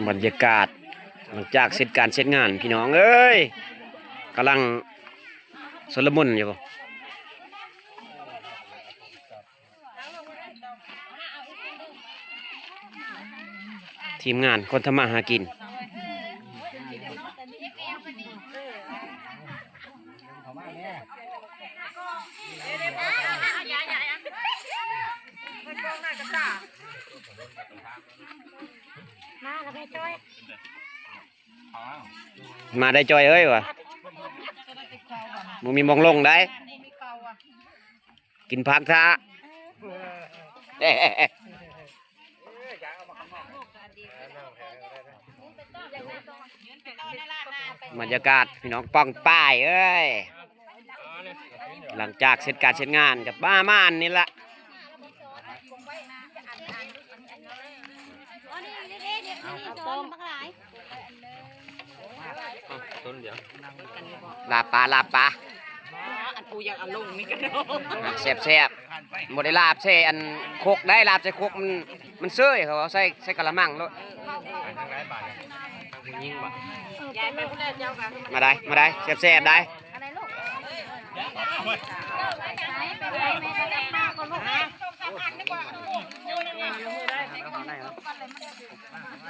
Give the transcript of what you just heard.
ບັນຍາກາດຫຼັງຈາກເສັດການເສັດງານ ພີ່ນ້ອງເອີຍ ກຳລັງຊຸນລະມຸນຢູ່. ທີມງານຄົນທຳມາຫາກິນ ມາແລ້ວແມ່ຈ້ອຍ ມາໄດ້ຈ້ອຍເອີຍ ວ່າບໍ່ມີໝ່ອງລົງໄດ໋. ກິນຜັກຊະ ບັນຍາກາດພີ່ນ້ອງປ້ອງປາຍເອີຍ ຫຼັງຈາກເສັດການເສັດງານກໍປະມານນີ້ລະ. ລາບປາ ລາບປາ ອັນຜູ້ຢາກເອົາລົງນີ້ກໍ ແຊບໆ ບໍ່ໄດ້ລາບໃສ່ອັນຄົກໄດ໋ ລາບໃສ່ຄົກມັນ ມັນເຊີຍ ເຂົາເອົາໃສ່ ໃສ່ກະລະມັງໂລດ. ມາໄດ໋ ມາໄດ໋ ແຊບໆ ໄດ໋.